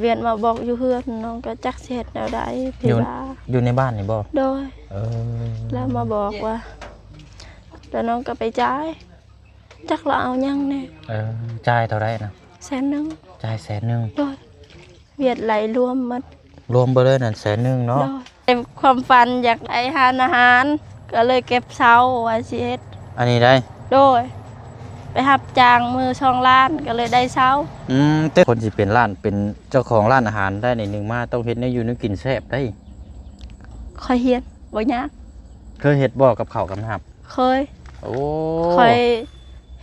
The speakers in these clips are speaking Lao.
ວຽນມາບອກຢູ່ເຮືອນ ນ້ອງກໍຈັກຊິເຮັດແນວໃດ ທີ່ວ່າ ຢູ່ໃນບ້ານນີ້ບໍ່? ໂດຍ. ເອີ ແລ້ວມາບອກວ່າ ແລ້ວນ້ອງກໍໄປຈ່າຍ ຈັກລາວເອົາຫຍັງແດ່. ເອີ ຈ່າຍເທົ່າໃດນະ? ແສນໜຶ່ງ. ຈ່າຍແສນໜຶ່ງ. ໂດຍ. ວຽດໄຫຼລວມໝົດ ລວມເບິດເລີຍນັ້ນແສນໜຶ່ງເນາະ. ໂດຍ. ເປັນຄວາມຝັນຢາກໄດ້ຮ້ານອາຫານ ກໍເລີຍເກັບເຊົາວ່າຊິເຮັດ ອັນນີ້ໄດ້. ໂດຍ. ໄປຮັບຈ້າງມື້ສອງລ້ານ ກໍເລີຍໄດ້ເຊົາ. ອືມ ແຕ່ຄົນຊິເປັນຮ້ານ ເປັນເຈົ້າຂອງຮ້ານອາຫານໄດ້ນີ້ ໜຶ່ງມາຕ້ອງເຮັດແນວຢູ່ແນວກິນແຊບໄດ໋. ຂ້ອຍຮຽນ ບໍ່ຍາກ. ເຄີຍເຮັດບໍ່ ກັບເຂົ້າກັບນ້ຳ? ເຄີຍ. ໂອ້ ຂ້ອຍ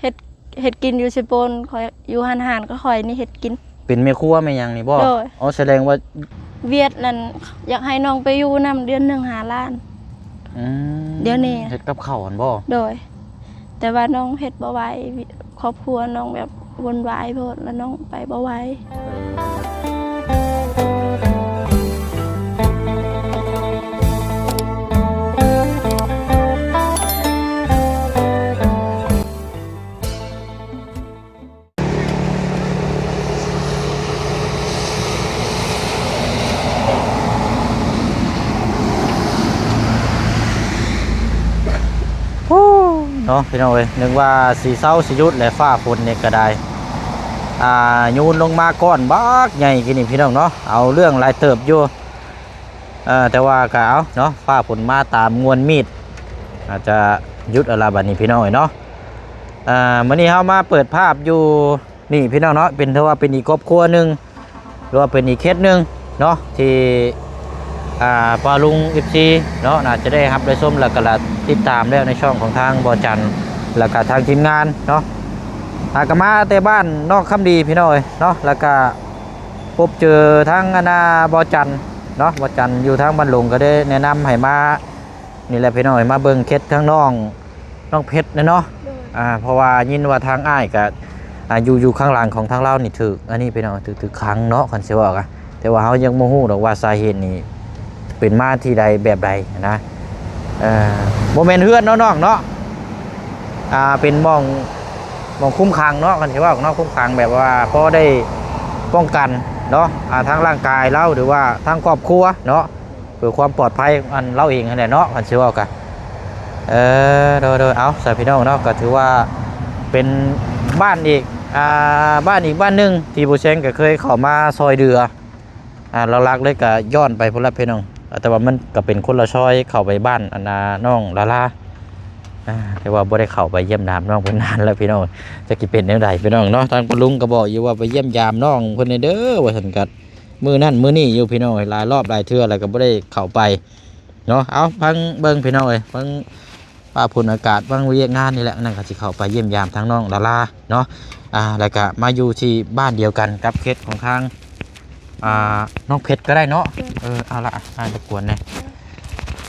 ເຮັດ ເຮັດກິນຢູ່ເຊໂປນ ຂ້ອຍຢູ່ຮ້ານອາຫານ ກໍຂ້ອຍນີ້ເຮັດກິນ. ເປັນແມ່ຄົວແມ່ຫຍັງນີ້ບໍ່? ໂດຍ. ອໍ ສະແດງວ່າ ວຽດນັ້ນຢາກໃຫ້ນ້ອງໄປຢູ່ນຳ ເດືອນໜຶ່ງຫ້າລ້ານ. ອືມ ດຽວນີ້ເຮັດກັບເຂົ້າຫັ້ນບໍ່? ໂດຍ. ແຕ່ວ່ານ້ອງເຮັດບໍ່ໄຫວ ຄອບຄົວນ້ອງແບບວຸ່ນວາຍໂພດ ແລ້ວນ້ອງໄປບໍ່ໄຫວ. ເນາະ ພີ່ນ້ອງເອີຍ ນຶກວ່າຊິເຊົາຊິຢຸດແຫຼະ ຟ້າຝົນນີ້ກໍໄດ້ ອ່າ ໂຍນລົງມາກ້ອນບັກໃຫຍ່ກີ້ນີ້ ພີ່ນ້ອງເນາະ ເອົາເລື່ອງຫຼາຍເຕີບຢູ່. ເອີ ແຕ່ວ່າກໍເອົາເນາະ ຟ້າຝົນມາຕາມງວນມີດ ອາດຈະຢຸດເອົາລະບັດນີ້ ພີ່ນ້ອງເອີຍເນາະ. ເອີ ມື້ນີ້ເຮົາມາເປີດພາບຢູ່ນີ້ ພີ່ນ້ອງເນາະ ເປັນ ຖືວ່າເປັນອີກຄອບຄົວໜຶ່ງ ຫຼືວ່າເປັນອີກເຂດໜຶ່ງເນາະ ທີ່ ອ່າ ປ້າລຸງ ເອັຟຊີ ເນາະ ໜ້າຈະໄດ້ຮັບໄດ້ຊົມ ແລ້ວກໍລະຕິດຕາມແລ້ວໃນຊ່ອງຂອງທາງບໍ່ຈັນ ແລ້ວກໍທາງທີມງານເນາະ. ຫາກໍມາແຕ່ບ້ານນອກຄຳດີ ພີ່ນ້ອງເອີຍເນາະ ແລ້ວກໍພົບເຈີທາງອັນນ່າບໍ່ຈັນເນາະ ບໍ່ຈັນຢູ່ທາງບ້ານຫຼົງ ກໍໄດ້ແນະນຳໃຫ້ມາ ນີ້ແຫຼະພີ່ນ້ອງເອີຍ ມາເບິ່ງເຂດທາງນ້ອງ ນ້ອງເພັດນະເນາະ. ໂດຍ. ອ່າ ເພາະວ່າຍິນວ່າທາງອ້າຍກະ ອ່າ ຢູ່ ຢູ່ຂ້າງຫຼັງຂອງທາງລາວນີ້ຖືກ ອັນນີ້ພີ່ນ້ອງ ຖືກ ຖືກຂັງເນາະ ຄັນຊິເວົ້າກະ ແຕ່ວ່າເຮົາຍັງບໍ່ຮູ້ດອກວ່າສາເຫດນີ້ເປັນມາທີ່ໃດແບບໃດນະ. ເອີ ບໍ່ແມ່ນເຮືອນເນາະນ້ອງເນາະ ອ່າ ເປັນໝ່ອງ ໝ່ອງຄຸມຂັງເນາະ ຄັນຊິເວົ້າເນາະ ຄຸມຂັງແບບວ່າພໍໄດ້ປ້ອງກັນເນາະ ອ່າ ທາງຮ່າງກາຍລາວ ຫຼືວ່າທາງຄອບຄົວເນາະ. ເພື່ອຄວາມປອດໄພອັນລາວເອງຫັ້ນແຫຼະເນາະ ຄັນຊິເວົ້າກະ ເອີ ໂດຍໆ ເອົາ ສາພີ່ນ້ອງເນາະ ກໍຖືວ່າເປັນບ້ານອີກ ອ່າ ບ້ານອີກບ້ານໜຶ່ງທີ່ບໍ່ແຊງກໍເຄີຍເຂົ້າມາຊ່ອຍເຫຼືອ ອ່າ ຫຼັກໆ ເລີຍກໍຍ້ອນໄປພຸ້ນລະພີ່ນ້ອງ ແຕ່ວ່າມັນກໍເປັນຄົນລະຊອຍເຂົ້າໄປບ້ານອັນນ່າ ນ້ອງລາລາ ອ່າ ແຕ່ວ່າບໍ່ໄດ້ເຂົ້າໄປຢ້ຽມຢາມນ້ອງເພິ່ນນານແລ້ວພີ່ນ້ອງ ຈັກຊິເປັນແນວໃດພີ່ນ້ອງເນາະ. ທາງປ້າລຸງກໍບອກຢູ່ວ່າໄປຢ້ຽມຢາມນ້ອງເພິ່ນແດ່ເດີ ວ່າຊັ້ນ ກໍ ມື້ນັ້ນມື້ນີ້ຢູ່ພີ່ນ້ອງເອີຍ ຫຼາຍລອບຫຼາຍເທື່ອແລ້ວກໍບໍ່ໄດ້ເຂົ້າໄປເນາະ. ເອົາ ຟັງເບິ່ງພີ່ນ້ອງເອີຍ ຟັງຟ້າຝົນອາກາດ ຟັງວຽກງານນີ້ແຫຼະ ນັ້ນກໍຊິເຂົ້າໄປຢ້ຽມຢາມທາງນ້ອງລາລາເນາະ ອ່າ ແລ້ວກໍມາຢູ່ທີ່ບ້ານດຽວກັນກັບເຂດຂອງທາງ ອ່າ ນ້ອງເພັດກໍໄດ້ເນາະ. ເອີ ເອົາລະ ອ່າ ລົບກວນແດ່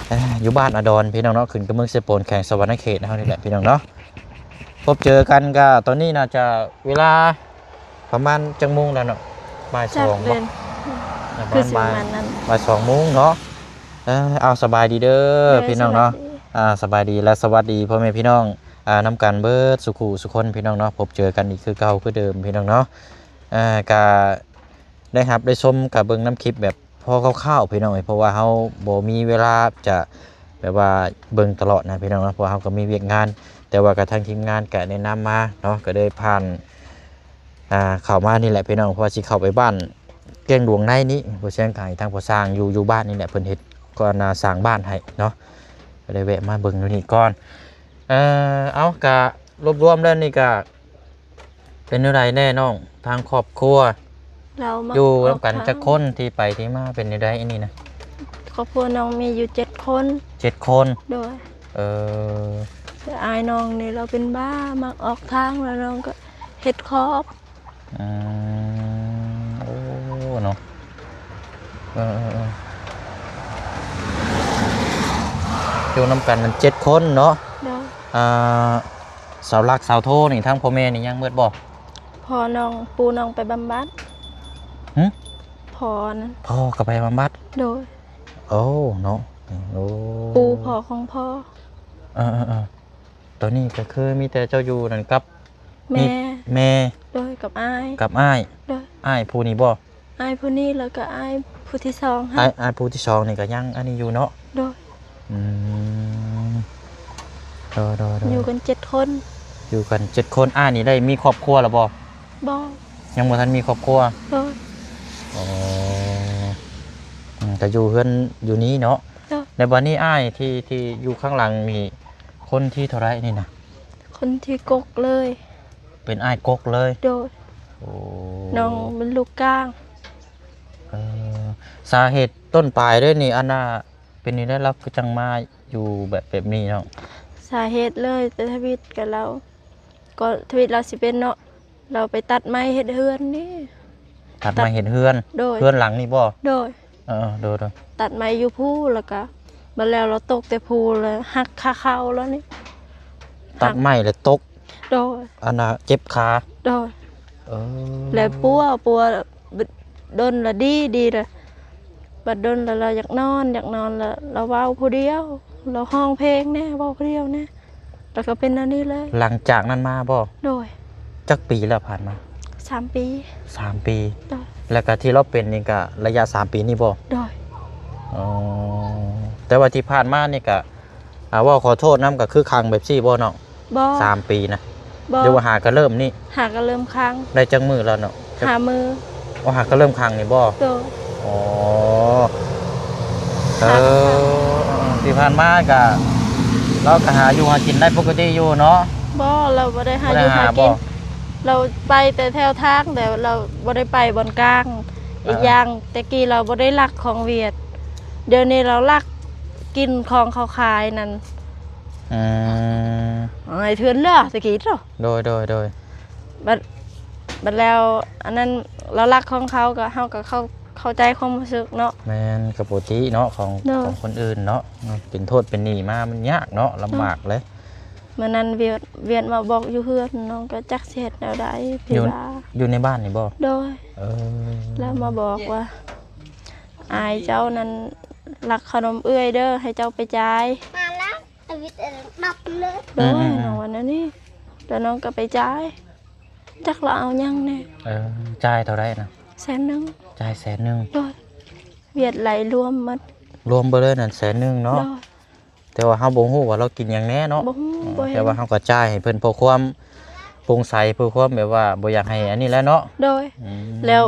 ເອີ ຢູ່ບ້ານອາດອນພີ່ນ້ອງເນາະ ຂຶ້ນກັບເມືອງເຊໂປນ ແຂວງສະຫວັນນະເຂດເຮົານີ້ແຫຼະພີ່ນ້ອງເນາະ. ພົບເຈີກັນກໍຕອນນີ້ໜ້າຈະເວລາ ປະມານຈັກໂມງແລ້ວເນາະ? ບ່າຍສອງບໍ່? ປະມານບ່າຍ ບ່າຍສອງໂມງເນາະ. ເອີ ເອົາ ສະບາຍດີເດີພີ່ນ້ອງເນາະ. ອ່າ ສະບາຍດີ ແລະ ສະຫວັດດີພໍ່ແມ່ພີ່ນ້ອງ ອ່າ ນຳກັນເບິດສູ່ຄູ່ສູ່ຄົນພີ່ນ້ອງເນາະ. ພົບເຈີກັນອີກຄືເກົ່າຄືເດີມພີ່ນ້ອງເນາະ. ເອີ ກະໄດ້ຮັບໄດ້ຊົມ ກະເບິ່ງນຳຄລິບແບບພໍຄ່າວໆ ພີ່ນ້ອງເອີຍ ເພາະວ່າເຮົາບໍ່ມີເວລາຈະແບບວ່າເບິ່ງຕະຫຼອດນະພີ່ນ້ອງເນາະ ເພາະວ່າເຮົາກໍມີວຽກງານ. ແຕ່ວ່າກະທາງທີມງານກະແນະນຳມາເນາະ ກະເລີຍຜ່ານ ອ່າ ເຂົ້າມານີ້ແຫຼະພີ່ນ້ອງ ເພາະວ່າຊິເຂົ້າໄປບ້ານແກ້ງຫຼວງໃນນີ້ ບໍ່ແຊງກະໃຫ້ທາງພໍ່ຊ່າງຢູ່ ຢູ່ບ້ານນີ້ແຫຼະ ເພິ່ນເຮັດ ກໍນາສ້າງບ້ານໃຫ້ເນາະ ກໍໄດ້ແວະມາເບິ່ງຢູ່ນີ້ກ່ອນ. ເອີ ເອົາ ກະລວບລວມແລ້ວນີ້ກະເປັນແນວໃດແດ່ນ້ອງ ທາງຄອບຄົວ ຢູ່ນຳກັນຈັກຄົນ ທີ່ໄປທີ່ມາເປັນແນວໃດອັນນີ້ນະ? ຄອບຄົວນ້ອງມີຢູ່ເຈັດຄົນ. ເຈັດຄົນ? ໂດຍ. ເອີ ແຕ່ອ້າຍນ້ອງນີ້ລາວເປັນບ້າ ມັກອອກທາງ ແລ້ວນ້ອງກໍເຮັດຄອບ. ອືມ ໂອ້ ເນາະ ເອີໆໆ ຢູ່ນຳກັນນັ້ນເຈັດຄົນເນາະ. ໂດຍ. ອ່າ ເສົາຫຼັກເສົາໂທນີ້ ທາງພໍ່ແມ່ນີ້ຍັງເໝິດບໍ່? ພໍ່ນ້ອງ ປູ່ນ້ອງໄປບຳບັດ. ຫຶ? ພໍ່ນັ້ນ ພໍ່ກໍໄປບຳບັດ? ໂດຍ. ໂອ້ ເນາະ ໂອ້ ປູ່ພໍ່ຂອງພໍ່. ເອີໆໆ ຕອນນີ້ກໍຄືມີແຕ່ເຈົ້າຢູ່ນັ້ນກັບ ແມ່ ແມ່. ໂດຍ. ກັບອ້າຍ ກັບອ້າຍ. ໂດຍ. ອ້າຍຜູ້ນີ້ບໍ່? ອ້າຍຜູ້ນີ້ ແລ້ວກໍອ້າຍຜູ້ທີສອງຫັ້ນ. ອ້າຍ ອ້າຍຜູ້ທີສອງນີ້ກໍຍັງອັນນີ້ຢູ່ເນາະ? ໂດຍ. ອືມ ໂດຍໆໆ ຢູ່ກັນເຈັດຄົນ. ຢູ່ກັນເຈັດຄົນ. ອ້າຍນີ້ໄດ້ມີຄອບຄົວແລ້ວບໍ່? ບໍ່. ຍັງບໍ່ທັນມີຄອບຄົວ? ໂດຍ. ອໍ ອືມ ກໍຢູ່ເຮືອນຢູ່ນີ້ເນາະ? ໂດຍ. ແລ້ວບັດນີ້ອ້າຍທີ່ ທີ່ຢູ່ຂ້າງຫຼັງນີ້ ຄົນທີເທົ່າໃດນີ້ນະ? ຄົນທີກົກເລີຍ. ເປັນອ້າຍກົກເລີຍ? ໂດຍ. ໂອ້ ນ້ອງເປັນລູກກາງ. ເອີ ສາເຫດຕົ້ນປາຍເດ້ນີ້ ອັນນ່າ ເປັນນີ້ແຫຼະ ລາວຄືຈັ່ງມາຢູ່ແບບ ແບບນີ້ເນາະ? ສາເຫດເລີຍ ແຕ່ທຳອິດກັບລາວ ກໍທຳອິດລາວຊິເປັນເນາະ ລາວໄປຕັດໄມ້ເຮັດເຮືອນນີ້. ຕັດໄມ້ເຮັດເຮືອນ? ໂດຍ. ເຮືອນຫຼັງນີ້ບໍ່? ໂດຍ. ເອີ ໂດຍໆ. ຕັດໄມ້ຢູ່ພູ້ ແລ້ວກະບັດແລ້ວລາວຕົກແຕ່ພູ ແລ້ວຫັກຂາເຂົ່າລາວນີ້. ຕັດໄມ້ແລ້ວຕົກ? ໂດຍ. ອັນນ່າ ເຈັບຂາ? ໂດຍ. ເອີ ແລ້ວປົວ ປົວ ດົນລະດີ ດີລະ ບັດດົນລະລາວຢາກນອນ ຢາກນອນລະລາວເວົ້າຜູ້ດຽວ ລາວຮ້ອງເພງແດ່ ເວົ້າຜູ້ດຽວແດ່ ລະກະເປັນແນວນີ້ເລີຍ. ຫຼັງຈາກນັ້ນມາບໍ່? ໂດຍ. ຈັກປີແລ້ວຜ່ານມາ? ສາມປີ. ສາມປີ. ໂດຍ. ແລ້ວກະທີ່ລາວເປັນນີ້ກະໄລຍະສາມປີນີ້ບໍ່? ໂດຍ. ອໍ ແຕ່ວ່າທີ່ຜ່ານມານີ້ກະ ອ່າ ເວົ້າຂໍໂທດນຳ ກໍຄືຂັງແບບຊີ້ບໍ່ນ້ອງ? ບໍ່. ສາມປີນະ? ບໍ່. ຫຼືວ່າຫາກະເລີ່ມນີ້? ຫາກະເລີ່ມຂັງ. ໄດ້ຈັກມື້ແລ້ວເນາະ? ຫ້າມື້. ໂອ້ ຫາກະເລີ່ມຂັງນີ້ບໍ່? ໂດຍ. ອໍ ເອີ ທີ່ຜ່ານມາກະ ລາວກະຫາຢູ່ຫາກິນໄດ້ປົກກະຕິຢູ່ເນາະ? ບໍ່ ລາວບໍ່ໄດ້ຫາຢູ່ຫາກິນ. ລາວໄປແຕ່ແຖວທາງ ແຕ່ລາວບໍ່ໄດ້ໄປບ່ອນກາງ. ອ່າ ອີກຢ່າງ ແຕ່ກີ້ລາວບໍ່ໄດ້ລັກຂອງຫວຽດ ດຽວນີ້ລາວລັກກິນຂອງເຂົາຂາຍນັ້ນ. ອືມ ໃນເຖື່ອນເຫຼືອແຕ່ກີ້ເນາະ. ໂດຍໆໆ. ບັດ ບັດແລ້ວອັນນັ້ນລາວລັກຂອງເຂົາ ກໍເຮົາກໍເຂົ້າ ເຂົ້າໃຈຄວາມຮູ້ສຶກເນາະ. ແມ່ນ ກໍປົກກະຕິເນາະ ຂອງ ໂດຍ ຂອງຄົນອື່ນເນາະ. ເປັນໂທດເປັນໜີ້ມາມັນຍາກເນາະ ລຳບາກເລີຍ. ມື້ນັ້ນຫວຽດ ຫວຽດມາບອກຢູ່ເຮືອນ ນ້ອງກໍຈັກຊິເຮັດແນວໃດ ຢູ່ ທີ່ວ່າ ຢູ່ໃນບ້ານນີ້ບໍ່? ໂດຍ. ເອີ ລາວມາບອກວ່າ ອ້າຍເຈົ້ານັ້ນລັກຂະໜົມເອື້ອຍເດີ ໃຫ້ເຈົ້າໄປຈ່າຍ. ມາແລ້ວ ທຳອິດເອີ ນັບເລີຍ. ໂດຍ. ອືມໆໆ. ນ້ອງວ່າແນວນີ້ ແລ້ວນ້ອງກໍໄປຈ່າຍ ຈັກລາວເອົາຫຍັງແດ່. ເອີ ຈ່າຍເທົ່າໃດນະ? ແສນໜຶ່ງ. ຈ່າຍແສນໜຶ່ງ. ໂດຍ. ຫວຽດໄຫຼລວມໝົດ ລວມເບິດເລີຍນັ້ນແສນໜຶ່ງເນາະ. ໂດຍ. ແຕ່ວ່າເຮົາບໍ່ຮູ້ວ່າລາວກິນຫຍັງແດ່ເນາະ. ບໍ່ຮູ້ ອືມ ບໍ່ເຫັນ. ແຕ່ວ່າເຮົາກໍຈ່າຍໃຫ້ເພິ່ນເພື່ອຄວາມໂປ່ງໃສ ເພື່ອຄວາມແບບວ່າບໍ່ຢາກໃຫ້ອັນນີ້ແຫຼະເນາະ. ໂດຍ. ອືມ ແລ້ວ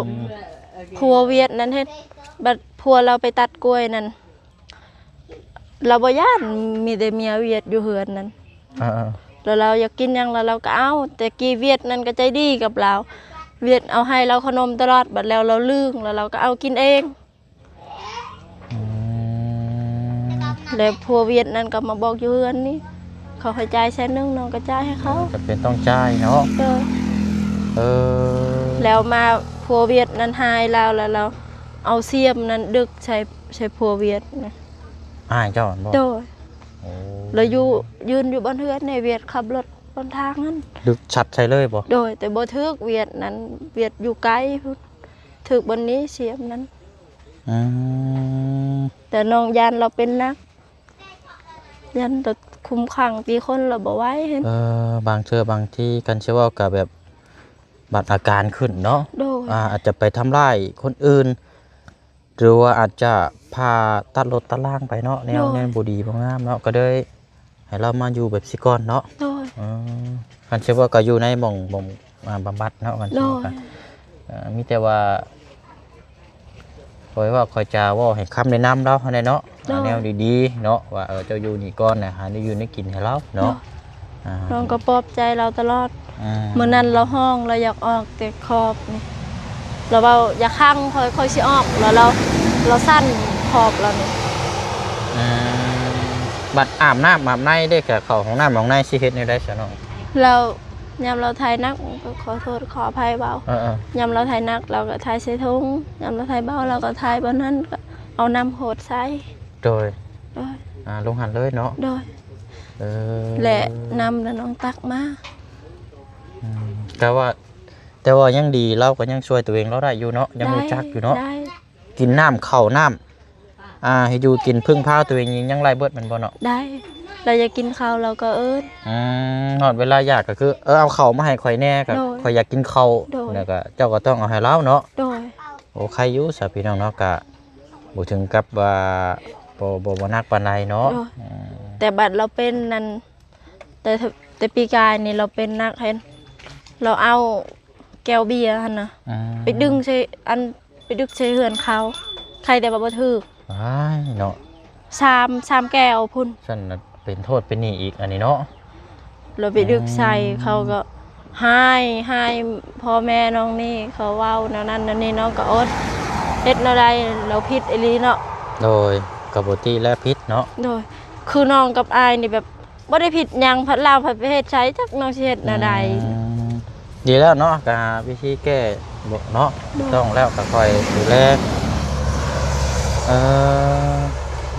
ຜົວຫວຽດນັ້ນເຮັດ ບັດຜົວລາວໄປຕັດກ້ວຍນັ້ນ ລາວບໍ່ຢ້ານ ມີແຕ່ເມຍຫວຽດຢູ່ເຮືອນນັ້ນ. ເອີໆ ແລ້ວລາວຢາກກິນຫຍັງລະລາວກໍເອົາ. ແຕ່ກີ້ຫວຽດນັ້ນກໍໃຈດີກັບລາວ ຫວຽດເອົາໃຫ້ລາວຂະໜົມຕະຫຼອດ ບັດແລ້ວລາວລຶ້ງ ແລ້ວລາວກໍເອົາກິນເອງ. ອືມ ແລ້ວຜົວຫວຽດນັ້ນກໍມາບອກຢູ່ເຮືອນນີ້ ເຂົາໃຫ້ຈ່າຍແສນໜຶ່ງ ນ້ອງກໍຈ່າຍໃຫ້ເຂົາ. ເອີ ຈຳເປັນຕ້ອງຈ່າຍເນາະ. ໂດຍ. ເອີ ແລ້ວມາຜົວຫວຽດນັ້ນຮ້າຍລາວ ແລ້ວລາວເອົາສຽມນັ້ນດຶກໃສ່ ໃສ່ຜົວຫວຽດນະ. ອ້າຍເຈົ້າຫັ້ນບໍ່? ໂດຍ. ໂອ້ ແລ້ວຢູ່ ຢືນຢູ່ບ່ອນເຮືອນໃນຫວຽດຂັບລົດ ຫົນທາງຫັ້ນ ດຶກຊັດໃສ່ເລີຍບໍ່? ໂດຍ. ແຕ່ບໍ່ຖືກຫວຽດນັ້ນ ຫວຽດຢູ່ໄກພຸ້ນ ຖືກບ່ອນນີ້ສຽມນັ້ນ. ອືມ ແຕ່ນ້ອງຢ້ານລາວເປັນໜັກ ຢ້ານລາວຄຸມຂັງຕີຄົນລາວບໍ່ໄຫວ. ເອີ ບາງເທື່ອບາງທີຄັນຊິເວົ້າກໍແບບບັດອາການຂຶ້ນເນາະ. ໂດຍ. ອາ ອາດຈະໄປທຳຮ້າຍຄົນອື່ນ ຫຼືວ່າອາດຈະຜ່າຕັດລົດຕັດລາງໄປເນາະ ແນວ ໂດຍ ແນວບໍ່ດີບໍ່ງາມເນາະ ກໍເລີຍໃຫ້ລາວມາຢູ່ແບບຊີ້ກ່ອນເນາະ. ໂດຍ. ເອີ ຄັນຊິວ່າກໍຢູ່ໃນໝ່ອງ ໝ່ອງ ອ່າ ບຳບັດເນາະ ຄັນຊິວ່າ. ໂດຍ. ກໍ ເອີ ມີແຕ່ວ່າ ຂ້ອຍເວົ້າ ຂ້ອຍຈະເວົ້າໃຫ້ຄຳແນະນຳລາວຫັ້ນແຫຼະເນາະ. ໂດຍ. ແນວດີໆເນາະ ວ່າ ເອີ ເຈົ້າຢູ່ນີ້ກ່ອນນະ ຫາແນວຢູ່ແນວກິນໃຫ້ລາວເນາະ. ໂດຍ. ອ່າ ນ້ອງກໍປອບໃຈລາວຕະຫຼອດ. ອືມ ມື້ນັ້ນລາວຮ້ອງ ລາວຢາກອອກແຕ່ຂອບນີ້ ລາວເວົ້າ ຢ່າຂັງຂ້ອຍ ຂ້ອຍຊິອອກ ແລ້ວລາວ ລາວສັ່ນຂອບລາວນີ້. ອືມ ບັດອາບນ້ຳອາບໃນເດ້ ກະເຂົ້າຫ້ອງນ້ຳຫ້ອງໃນ ຊິເຮັດແນວໃດຊະນ້ອງ? ລາວ ຍາມລາວຖ່າຍໜັກ ກໍຂໍໂທດຂໍອະໄພເວົ້າ. ເອີໆ ຍາມລາວຖ່າຍໜັກ ລາວກໍຖ່າຍໃສ່ຖົງ ຍາມລາວຖ່າຍເບົາ ລາວກໍຖ່າຍບ່ອນນັ້ນ ກໍເອົານ້ຳຫົດໃສ່. ໂດຍ. ໂດຍ. ອ່າ ລົງຫັ້ນເລີຍເນາະ? ໂດຍ. ເອີ ແລະ ນ້ຳລະນ້ອງຕັກມາ. ອືມ ແຕ່ວ່າ ແຕ່ວ່າຍັງດີ ລາວກໍຍັງຊ່ວຍຕົວເອງລາວໄດ້ຢູ່ເນາະ ຍັງຮູ້ຈັກຢູ່ເນາະ. ໄດ້ ໄດ້ ກິນນ້ຳເຂົ້ານ້ຳ ອ່າ ເຮັດຢູ່ກິນ ເພິ່ງພາຕົວເອງຍັງໄດ້ເບິດແມ່ນບໍ່ເນາະ? ໄດ້ ລາວຢາກກິນເຂົ້າລາວກໍເອີ້ນ. ອືມ ຮອດເວລາຢາກກໍຄື ເອີ ເອົາເຂົ້າມາໃຫ້ຂ້ອຍແດ່ ກໍ ໂດຍ ຂ້ອຍຢາກກິນເຂົ້າ. ໂດຍ. ແລ້ວກໍເຈົ້າກໍຕ້ອງເອົາໃຫ້ລາວເນາະ. ໂດຍ. ໂອ້ ໄຄຢູ່ຊະພີ່ນ້ອງເນາະ ກະບໍ່ເຖິງກັບວ່າ ບໍ່ ບໍ່ ບໍ່ໜັກປານໃດເນາະ. ໂດຍ ອືມ ແຕ່ບັດລາວເປັນນັ້ນ ແຕ່ ແຕ່ປີກາຍນີ້ລາວເປັນໜັກແຮງ ລາວເອົາແກ້ວເບຍຫັ້ນນະ ອືມ ໄປດຶງໃສ່ ອັນ ໄປດຶກໃສ່ເຮືອນເຂົາ ໄຄແຕ່ວ່າບໍ່ຖືກ. ວ້າຍເນາະ ສາມ ສາມແກ້ວພຸ້ນ. ຊັ້ນນະເປັນໂທດເປັນໜີ້ອີກອັນນີ້ເນາະ. ລາວໄປດຶກໃສ່ ອືມ ເຂົາກໍຮ້າຍ ຮ້າຍພໍ່ແມ່ນ້ອງນີ້ ເຂົາເວົ້າແນວນັ້ນແນວນີ້ ນ້ອງກໍອົດ ເຮັດແນວໃດ ລາວຜິດອີ່ຫຼີເນາະ. ໂດຍ ກໍບໍ່ຕິແລະຜິດເນາະ. ໂດຍ ຄືນ້ອງກັບອ້າຍນີ້ແບບ ບໍ່ໄດ້ຜິດຫຍັງ ພັດລາວພັດໄປເຮັດໃສ່ ຈັກນ້ອງຊິເຮັດແນວໃດ. ອືມ ດີແລ້ວເນາະ ກະຫາວິທີແກ້ເນາະ. ໂດຍ ຕ້ອງແລ້ວກະຄ່ອຍດູແລ. ເອີ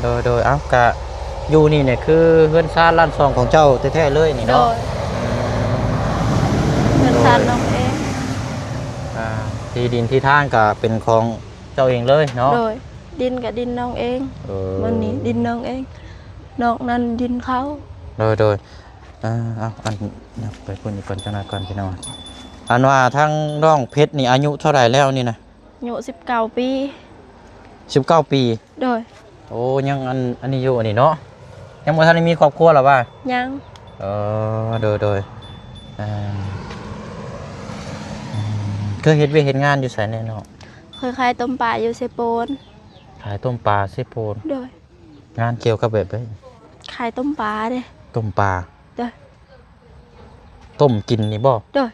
ໂດຍໆ ເອົ້າ ກະຢູ່ນີ້ນີ້ຄືເຮືອນຊານລ້ານຊ່ອງຂອງເຈົ້າແທ້ໆເລີຍນີ້ເນາະ. ໂດຍ ອືມ ເຮືອນຊານນ້ອງເອງ. ອ່າ ທີ່ດິນທີ່ທາງກະເປັນຂອງເຈົ້າເອງເລີຍເນາະ. ໂດຍ ດິນກະດິນນ້ອງເອງ. ເອີ ມັນນີ້ດິນນ້ອງເອງ ນອກນັ້ນດິນເຂົາ. ໂດຍໆ. ອ່າ ເອົາ ອັນ ໄປພຸ້ນອີກກ່ອນ ຈັກໜ້ອຍກ່ອນພີ່ນ້ອງ. ອັນວ່າທາງນ້ອງເພັດນີ້ອາຍຸເທົ່າໃດແລ້ວນີ້ນະ? ອາຍຸສິບເກົ້າປີ. ສິບເກົ້າປີ? ໂດຍ. ໂອ້ ຍັງອັນ ອັນນີ້ຢູ່ ອັນນີ້ເນາະ ຍັງບໍ່ທັນໄດ້ມີຄອບຄົວລະຫວາ? ຍັງ. ເອີ ໂດຍໆ. ອ່າ ອືມ ເຄີຍເຮັດວຽກເຮັດງານຢູ່ໃສແດ່ນ້ອງ? ເຄີຍຂາຍຕົ້ມປາຢູ່ເຊໂປນ. ຂາຍຕົ້ມປາເຊໂປນ? ໂດຍ. ງານກ່ຽວກັບແບບໃດ? ຂາຍຕົ້ມປາເດ້. ຕົ້ມປາ? ໂດຍ. ຕົ້ມກິນນີ້ບໍ່? ໂດຍ.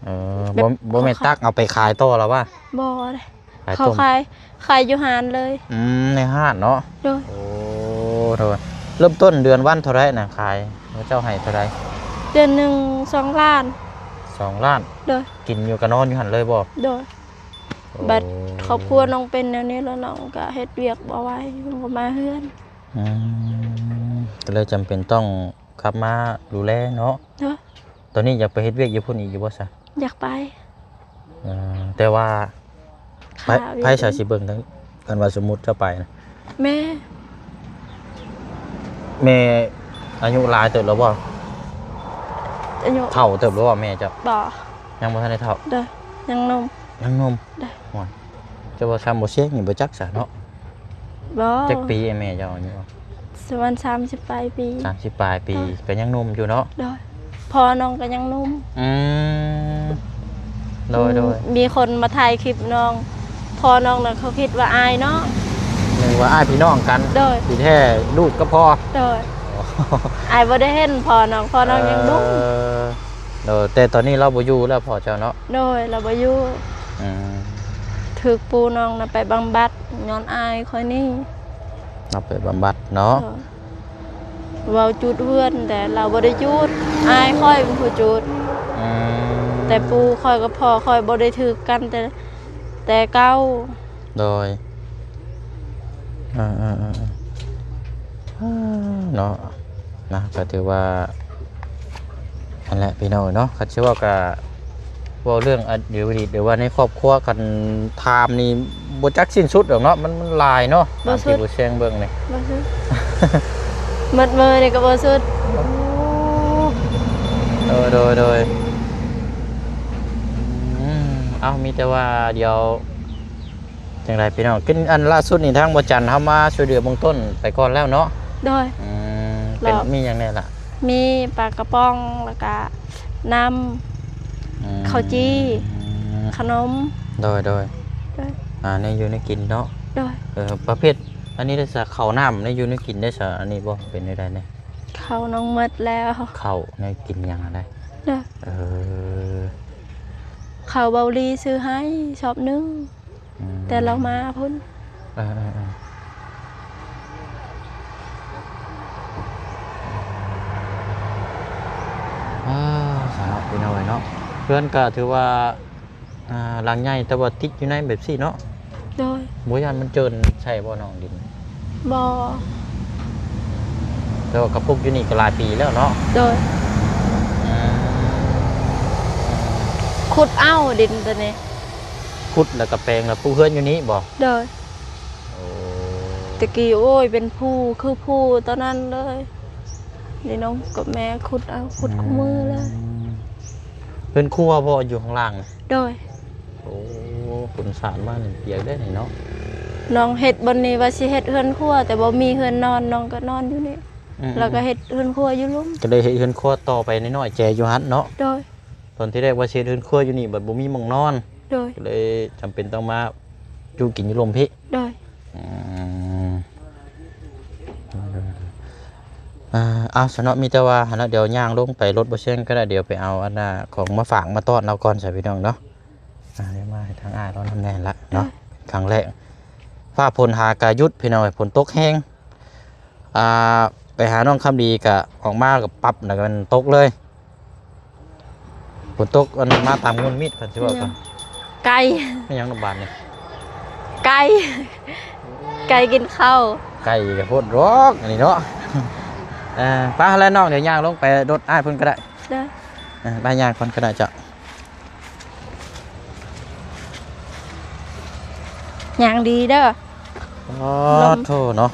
ເອີ ແບບ ບໍ່ ບໍ່ແມ່ນຕັກເອົາໄປຂາຍຕໍ່ລະຫວາ? ບໍ່ເດ້ ຂາຍ ເຂົາ ຕົ້ມ ຂາຍ ຂາຍຢູ່ຮ້ານເລີຍ. ອືມ ໃນຮ້ານເນາະ. ໂດຍ. ໂອ້ ໂດຍ. ເລີ່ມຕົ້ນເດືອນວັນເທົ່າໃດນະຂາຍ? ເຂົາເຈົ້າໃຫ້ເທົ່າໃດ? ເດືອນໜຶ່ງສອງລ້ານ. ສອງລ້ານ? ໂດຍ. ກິນຢູ່ກະນອນຢູ່ຫັ້ນເລີຍບໍ່? ໂດຍ. ໂອ້ ບັດຄອບຄົວນ້ອງເປັນແນວນີ້ແລ້ວ ນ້ອງກະເຮັດວຽກບໍ່ໄຫວ ນ້ອງກໍມາເຮືອນ. ອືມ ກໍເລີຍຈຳເປັນຕ້ອງກັບມາດູແລເນາະ. ໂດຍ. ຕອນນີ້ຢາກໄປເຮັດວຽກຢູ່ພຸ້ນອີກຢູ່ບໍ່ຊະ? ຢາກໄປ. ເອີ ແຕ່ວ່າ ໃຜ ໃຜຊະຊິເບິ່ງທັງ ຄັນວ່າສົມມຸດເຈົ້າໄປນະ? ແມ່. ແມ່ອາຍຸຫຼາຍເຕີບແລ້ວບໍ່? ອາຍຸ ເຖົ້າເຕີບແລ້ວບໍ່ແມ່ເຈົ້າ? ບໍ່. ຍັງບໍ່ທັນໄດ້ເຖົ້າ? ໂດຍ ຍັງໜຸ່ມ. ຍັງໜຸ່ມ? ໂດຍ. ໂອ້ຍ ເຈົ້າວ່າຊຳບໍ່ຊຽງນີ້ບໍ່ຈັກຊະເນາະ. ບໍ່. ຈັກປີແມ່ເຈົ້າອາຍຸ? ປະມານສາມສິບປາຍປີ. ສາມສິບປາຍປີ. ໂດຍ. ກໍຍັງໜຸ່ມຢູ່ເນາະ. ໂດຍ. ພໍ່ນ້ອງກໍຍັງໜຸ່ມ. ອືມ ໂດຍໆ. ມີຄົນມາຖ່າຍຄລິບນ້ອງ ພໍ່ນ້ອງນັ້ນເຂົາຄິດວ່າອ້າຍເນາະ ນຶກວ່າອ້າຍພີ່ນ້ອງກັນ. ໂດຍ. ທີ່ແທ້ລູກກັບພໍ່. ໂດຍ. ອ້າຍບໍ່ໄດ້ເຫັນພໍ່ນ້ອງ ພໍ່ນ້ອງຍັງໜຸ່ມ. ເອີ ໂດຍ. ແຕ່ຕອນນີ້ລາວບໍ່ຢູ່ແລ້ວພໍ່ເຈົ້າເນາະ? ໂດຍ ລາວບໍ່ຢູ່. ອືມ ຖືກປູ່ນ້ອງນຳໄປບຳບັດຍ້ອນອ້າຍຂ້ອຍນີ້. ເອົາໄປບຳບັດເນາະ. ໂດຍ. ເວົ້າຈູດເຮືອນ ແຕ່ລາວບໍ່ໄດ້ຈູດ ອ້າຍຂ້ອຍເປັນຜູ້ຈູດ. ອືມ ແຕ່ປູ່ຂ້ອຍກັບພໍ່ຂ້ອຍບໍ່ໄດ້ຖືກກັນແຕ່ ແຕ່ເກົ່າ. ໂດຍ. ເອີໆໆ ເນາະ ນະ ກໍຖືວ່າ ນັ້ນແຫຼະພີ່ນ້ອງເນາະ ຄັນຊິເວົ້າກໍເວົ້າເລື່ອງອະດີດ ຫຼືວ່າໃນຄອບຄົວ ຄັນຖາມນີ້ບໍ່ຈັກສິ້ນສຸດດອກເນາະ ມັນ ມັນຫຼາຍເນາະ. ຕາມທີ່ຜູ້ແຊງເບິ່ງນີ້ ບໍ່ສຸດ ໝົດມື້ນີ້ກໍບໍ່ສຸດ. ໂອ້ ໂດຍໆ ອືມ ເອົ້າ ມີແຕ່ວ່າດຽວ ຈັ່ງໃດພີ່ນ້ອງ ກິນ ອັນລ່າສຸດນີ້ທາງບໍ່ຈັນເຮົາມາຊ່ວຍເຫຼືອເບື້ອງຕົ້ນໄປກ່ອນແລ້ວເນາະ. ໂດຍ. ອືມ ເປັນ ມີຫຍັງແດ່ລະ? ມີປາກະປ໋ອງ ແລ້ວກະນ້ຳ ອືມ ເຂົ້າຈີ່ ອືມ ຂະໜົມ. ໂດຍໆ ໂດຍ ອ່າ ແນວຢູ່ແນວກິນເນາະ. ໂດຍ. ເອີ ປະເພດອັນນີ້ໄດ້ສະ ເຂົ້ານ້ຳ ແນວຢູ່ແນວກິນໄດ້ສະ ອັນນີ້ບໍ່ ເປັນແນວໃດແດ່? ເຂົ້ານ້ອງໝົດແລ້ວ. ເຂົ້າ ແນວກິນຫຍັງຫັ້ນນະ? ໂດຍ. ເອີ ເຂົ້າເບົາລີຊື້ໃຫ້ຊອບໜຶ່ງ. ອືມ ແຕ່ລາວມາພຸ້ນ. ເອີໆໆ ອ່າ ສາທຸ ພີ່ນ້ອງເອີຍເນາະ ເຮືອນກໍຖືວ່າ ອ່າ ຫຼັງໃຫຍ່ ແຕ່ວ່າຕິດຢູ່ໃນແບບຊີ້ເນາະ. ໂດຍ. ບໍ່ຢ້ານມັນເຈີນໃສ່ບໍ່ນ້ອງດິນ? ບໍ່. ແຕ່ວ່າກະປຸກຢູ່ນີ້ກໍຫຼາຍປີແລ້ວເນາະ. ໂດຍ. ອືມ ຂຸດເອົາດິນໂຕນີ້ ຂຸດແລ້ວກໍແປງ ແລ້ວປຸກເຮືອນຢູ່ນີ້ບໍ່? ໂດຍ. ໂອ້ ແຕ່ກີ້ ໂອ້ຍ ເປັນພູ ຄືພູຕອນນັ້ນເລີຍ ນີ້ນ້ອງກັບແມ່ຂຸດເອົາ ຂຸດຄູ່ມື້ເລີຍ. ອືມ ເປັນຄົວບໍ່ຢູ່ຂ້າງລ່າງນະ? ໂດຍ. ໂອ້ ຝົນສາດມານີ້ປຽກເດ້ນີ້ເນາະ. ນ້ອງເຮັດບ່ອນນີ້ວ່າຊິເຮັດເຮືອນຄົວ ແຕ່ບໍ່ມີເຮືອນນອນ ນ້ອງກໍນອນຢູ່ນີ້ ອືມໆ ແລ້ວກໍເຮັດເຮືອນຄົວຢູ່ລຸ່ມ ກໍເລີຍເຮັດເຮືອນຄົວຕໍ່ໄປນ້ອຍໆແຈຢູ່ຫັ້ນເນາະ. ໂດຍ. ຕອນທີ່ແລກວ່າຊິເຮັດເຮືອນຄົວຢູ່ນີ້ ບັດບໍ່ມີໝ່ອງນອນ ໂດຍ ກໍເລີຍຈຳເປັນຕ້ອງມາຢູ່ກິນຢູ່ລຸ່ມພີ້. ໂດຍ. ອືມ ອ່າ ເອົາຊະເນາະ ມີແຕ່ວ່າຫັ້ນລະ ດຽວຍ່າງລົງໄປລົດບໍ່ແຊງກໍໄດ້ ດຽວໄປເອົາອັນນ່າຂອງມາຝາກມາຕ້ອນລາວກ່ອນຊະ ພີ່ນ້ອງເນາະ. ອ່າ ດຽວມາໃຫ້ທາງອ້າຍລາວນຳແດ່ລະເນາະ. ເອີ ຄັ້ງແລກ ຟ້າຝົນຫາກະຢຸດ ພີ່ນ້ອງເອີຍ ຝົນຕົກແຮງ. ອ່າ ໄປຫານ້ອງຄຳດີກະອອກມາກະປັບ ແລ້ວກະມັນຕົກເລີຍ. ຝົນຕົກ ອັນ ມາຕາມງຸນມິດ ຄັນຊິເວົ້າກັນ ໄກ່ ແມ່ນຫຍັງນະບາດນີ້ ໄກ່ ໄກ່ກິນເຂົ້າ ໄກ່ກະໂພດດອກອັນນີ້ເນາະ. ເອີ ໄປຫັ້ນແຫຼະນ້ອງ ດຽວຍ່າງລົງໄປລົດອ້າຍເພິ່ນກໍໄດ້. ເດີ ເອີ ໄປຍ່າງກ່ອນກໍໄດ້ເຈົ້າ. ຍ່າງດີເດີ. ອໍ ລົມ ໂທ້ເນາະ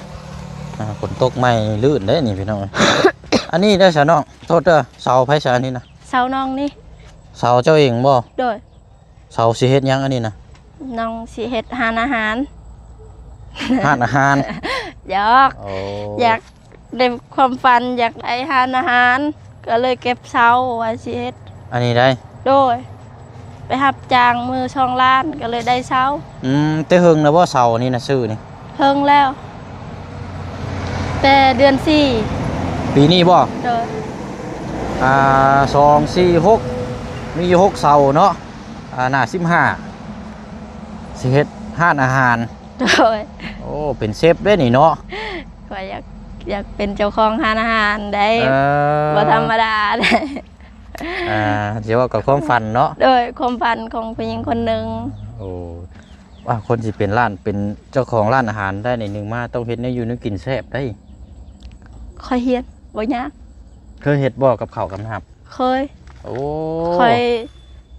ອ່າ ຝົນຕົກໃໝ່ລື່ນເດ້ນີ້ພີ່ນ້ອງ. ອັນນີ້ເດີຊະນ້ອງ ໂທດເດີ ເສົາໃຜຊະອັນນີ້ນະ? ເສົານ້ອງນີ້. ເສົາເຈົ້າເອງບໍ່? ໂດຍ. ເສົາຊິເຮັດຫຍັງອັນນີ້ນະ? ນ້ອງຊິເຮັດຮ້ານອາຫານ. ຮ້ານອາຫານ? ຫຍອກ. ໂອ້ ຢາກ ໄດ້ຄວາມຝັນຢາກໄດ້ຮ້ານອາຫານ ກໍເລີຍເກັບເຊົາວ່າຊິເຮັດ ອັນນີ້ໄດ໋. ໂດຍ. ໄປຮັບຈ້າງມື້ສອງລ້ານ ກໍເລີຍໄດ້ເຊົາ. ອືມ ແຕ່ເຫິງແລ້ວບໍ່ເສົານີ້ນະ ຊື້ນີ້? ເຫິງແລ້ວ ແຕ່ເດືອນສີ່ ປີນີ້ບໍ່? ໂດຍ. ອ່າ ສອງ ສີ່ ຫົກ ມີຢູ່ຫົກເສົາເນາະ. ອ່າ ໜ້າສິບຫ້າ ຊິເຮັດຮ້ານອາຫານ. ໂດຍ. ໂອ້ ເປັນເຊຟເດ້ນີ້ເນາະ. ຂ້ອຍຢາກ ຢາກເປັນເຈົ້າຂອງຮ້ານອາຫານໄດ໋. ເອີ ບໍ່ທຳມະດາໄດ໋. ອ່າ ຊິເວົ້າກັບຄວາມຝັນເນາະ. ໂດຍ ຄວາມຝັນຂອງຜູ້ຍິງຄົນໜຶ່ງ. ໂອ້ ວ່າຄົນຊິເປັນຮ້ານ ເປັນເຈົ້າຂອງຮ້ານອາຫານໄດ້ນີ້ ໜຶ່ງມາຕ້ອງເຮັດແນວຢູ່ແນວກິນແຊບໄດ໋. ຂ້ອຍຮຽນບໍ່ຍາກ. ເຄີຍເຮັດບໍ່ກັບເຂົ້າກັບນ້ຳ? ເຄີຍ. ໂອ້ ຂ້ອຍ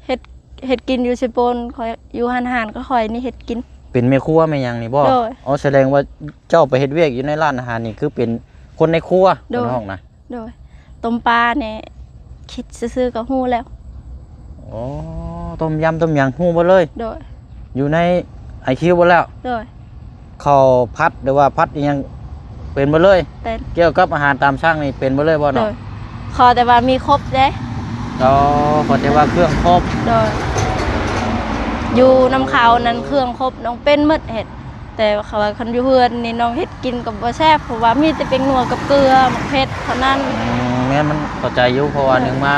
ເຮັດ ເຮັດກິນຢູ່ເຊໂປນ ຂ້ອຍຢູ່ຮ້ານອາຫານກໍຂ້ອຍນີ້ເຮັດກິນ. ເປັນແມ່ຄົວແມ່ຫຍັງນີ້ບໍ່? ໂດຍ. ອໍ ສະແດງວ່າເຈົ້າໄປເຮັດວຽກຢູ່ໃນຮ້ານອາຫານນີ້ ຄືເປັນຄົນໃນຄົວ. ໂດຍ. ເພິ່ນຮ້ອງນະ. ໂດຍ. ຕົ້ມປານີ້ຄິດຊື່ໆກໍຮູ້ແລ້ວ. ອໍ ຕົ້ມຢຳຕົ້ມຫຍັງຮູ້ໝົດເລີຍ. ໂດຍ. ຢູ່ໃນໄອຄິວໝົດແລ້ວ. ໂດຍ. ເຂົ້າຜັດ ຫຼືວ່າຜັດອີ່ຫຍັງເປັນເບິດເລີຍ? ເປັນ. ກ່ຽວກັບອາຫານຕາມສັ່ງນີ້ເປັນເບິດເລີຍບໍ່ນ້ອງ? ໂດຍ. ຂໍແຕ່ວ່າມີຄົບເດ້. ອໍ ຂໍແຕ່ວ່າເຄື່ອງຄົບ. ໂດຍ. ຢູ່ນຳເຂົານັ້ນເຄື່ອງຄົບ ນ້ອງເປັນໝົດເຮັດ. ແຕ່ວ່າຄັນຢູ່ເຮືອນນີ້ນ້ອງເຮັດກິນກໍບໍ່ແຊບ ເພາະວ່າມີແຕ່ແປ້ງນົວກັບເກືອ ໝາກເຜັດເທົ່ານັ້ນ. ອືມ ແມ່ນ ມັນເຂົ້າໃຈຢູ່ ເພາະວ່າ ໂດຍ ໜຶ່ງມາ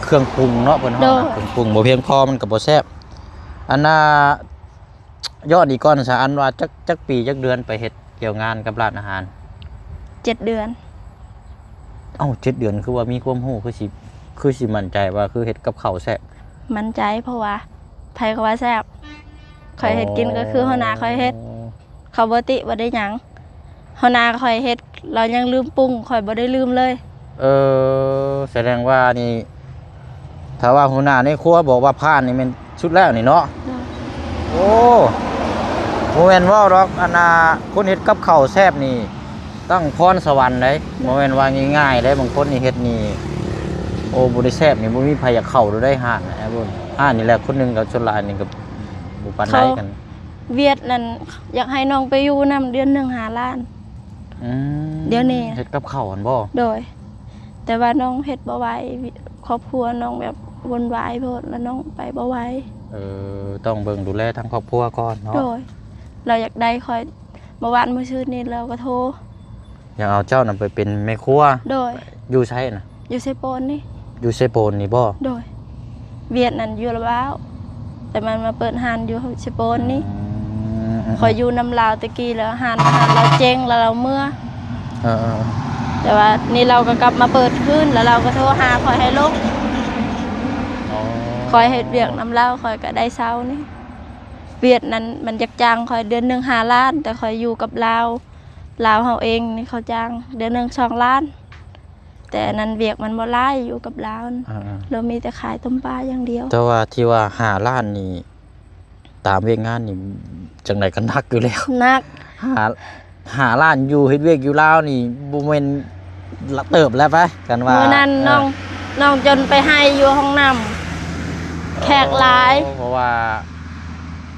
ເຄື່ອງປຸງເນາະ ເພິ່ນຮ້ອງນະ ໂດຍ ເຄື່ອງປຸງບໍ່ພຽງພໍມັນກໍບໍ່ແຊບ. ອັນນ່າ ຍ້ອນອີກກ່ອນຊະ ອັນວ່າຈັກ ຈັກປີຈັກເດືອນໄປເຮັດກ່ຽວງານກັບຮ້ານອາຫານ? ເຈັດເດືອນ. ເອົ້າ ເຈັດເດືອນ ຄືວ່າມີຄວາມຮູ້ ຄືຊິ ຄືຊິໝັ້ນໃຈວ່າຄືເຮັດກັບເຂົ້າແຊບ? ໝັ້ນໃຈ ເພາະວ່າໃຜກໍວ່າແຊບ. ຂ້ອຍເຮັດກິນກໍຄືຫົວໜ້າຂ້ອຍເຮັດ. ອໍ ເຂົາບໍ່ຕິບໍ່ໄດ້ຫຍັງ. ຫົວໜ້າຂ້ອຍເຮັດ ລາວຍັງລືມປຸງ ຂ້ອຍບໍ່ໄດ້ລືມເລີຍ. ເອີ ສະແດງວ່ານີ້ ຖ້າວ່າຫົວໜ້າໃນຄົວບອກວ່າຜ່ານນີ້ແມ່ນສຸດແລ້ວນີ້ເນາະ. ໂດຍ. ໂອ້ ບໍ່ແມ່ນເວົ້າດອກ ອັນນ່າ ຄົນເຮັດກັບເຂົ້າແຊບນີ້ ຕັ້ງພອນສະຫວັນໄດ໋. ໂດຍ. ບໍ່ແມ່ນວ່າງ່າຍໆໄດ໋ ບາງຄົນນີ້ເຮັດນີ້ ໂອ້ ບໍ່ໄດ້ແຊບນີ້ ບໍ່ມີໃຜຢາກເຂົ້າໂດໄດ໋ຮ້ານ. ຮ້ານນີ້ແຫຼະ ຄົນໜຶ່ງກໍສ່ວນຫຼາຍນີ້ກໍບໍ່ປານໃດກັນ. ວຽດນັ້ນຢາກໃຫ້ນ້ອງໄປຢູ່ນຳ ເດືອນໜຶ່ງຫ້າລ້ານ. ອືມ ດຽວນີ້ເຮັດກັບເຂົ້າຫັ້ນບໍ່? ໂດຍ. ແຕ່ວ່ານ້ອງເຮັດບໍ່ໄຫວ ຄອບຄົວນ້ອງແບບວຸ່ນວາຍໂພດ ແລ້ວນ້ອງໄປບໍ່ໄຫວ. ເອີ ຕ້ອງເບິ່ງດູແລທາງຄອບຄົວກ່ອນເນາະ. ໂດຍ. ລາວຢາກໄດ້ຂ້ອຍ ເມື່ອວານມື້ຊືນນີ້ລາວກໍໂທ. ຢາກເອົາເຈົ້ານຳໄປເປັນແມ່ຄົວ. ໂດຍ. ຢູ່ໃສນະ? ຢູ່ເຊໂປນນີ້. ຢູ່ເຊໂປນນີ້ບໍ່? ໂດຍ. ວຽດນັ້ນຢູ່ລະວາວ ແຕ່ມັນມາເປີດຮ້ານຢູ່ເຊໂປນນີ້. ອືມ ຂ້ອຍຢູ່ນຳລາວແຕ່ກີ້ ແລ້ວຮ້ານ ຮ້ານລາວເຈັງ ແລ້ວລາວເມືອ. ເອີໆ ແຕ່ວ່ານີ້ລາວກໍກັບມາເປີດຄືນ ແລ້ວລາວກໍໂທຫາຂ້ອຍໃຫ້ລົງ. ອໍ ຂ້ອຍເຮັດວຽກນຳລາວ ຂ້ອຍກໍໄດ້ເຊົານີ້. ວຽດນັ້ນມັນຢາກຈ້າງຂ້ອຍເດືອນໜຶ່ງຫ້າລ້ານ ແຕ່ຂ້ອຍຢູ່ກັບລາວ ລາວເຮົາເອງນີ້ເຂົາຈ້າງເດືອນໜຶ່ງສອງລ້ານ. ແຕ່ອັນນັ້ນວຽກມັນບໍ່ຫຼາຍ ຢູ່ກັບລາວ ອ່າໆ ລາວມີແຕ່ຂາຍຕົ້ມປາຢ່າງດຽວ. ແຕ່ວ່າທີ່ວ່າຫ້າລ້ານນີ້ ຕາມວຽກງານນີ້ ຈັ່ງໃດກໍໜັກຢູ່ແລ້ວ. ໜັກ. ຫ້າ ຫ້າລ້ານ ຢູ່ເຮັດວຽກຢູ່ລາວນີ້ ບໍ່ແມ່ນເຕີບແລ້ວໄປ ກັນວ່າ. ມື້ນັ້ນ ເອີ ນ້ອງ ນ້ອງຈົນໄປໄຫ້ຢູ່ຫ້ອງນ້ຳ ແຂກຫຼາຍ. ອໍ ເພາະວ່າ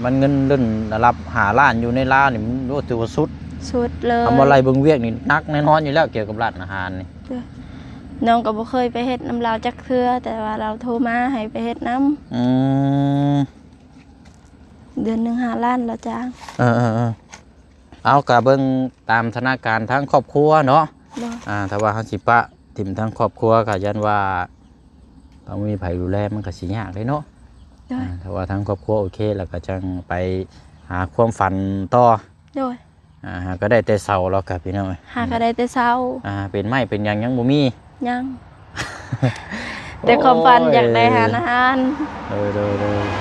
ມັນເງິນເດືອນລະດັບຫ້າລ້ານຢູ່ໃນລາວນີ້ ມັນ ໂອ້ ຖືວ່າສຸດ ສຸດເລີຍ. ຄຳວ່າໄລ່ເບິ່ງວຽກນີ້ໜັກແນ່ນອນຢູ່ແລ້ວ ກ່ຽວກັບຮ້ານອາຫານນີ້. ໂດຍ. ນ້ອງກໍບໍ່ເຄີຍໄປເຮັດນຳລາວຈັກເທື່ອ ແຕ່ວ່າລາວໂທມາໃຫ້ໄປເຮັດນຳ. ອືມ. ເດືອນໜຶ່ງຫ້າລ້ານລາວຈ້າງ. ເອີໆໆ. ເອົາ ກະເບິ່ງຕາມສະຖານະການທາງຄອບຄົວເນາະ. ໂດຍ. ອ່າ ຖ້າວ່າເຮົາຊິປະຖິ້ມທາງຄອບຄົວ ກະຢ້ານວ່າຕ້ອງມີໃຜດູແລ ມັນກະຊິຍາກເດ້ເນາະ. ໂດຍ. ອ່າ ຖ້າວ່າທາງຄອບຄົວໂອເຄ ແລ້ວກະຈັ່ງໄປຫາຄວາມຝັນຕໍ່. ໂດຍ. ອ່າ ຫາກໍໄດ້ແຕ່ເຊົາແລ້ວກະ ພີ່ນ້ອງເອີຍ ຫາກໍໄດ້ແຕ່ເຊົາ. ອ່າ ເປັນໄມ້ເປັນຫຍັງຍັງບໍ່ມີ. ຍັງ. ແຕ່ຄວາມຝັນ ໂອ້ຍ ຢາກໄດ້ຮ້ານອາຫານ. ໂດຍໆ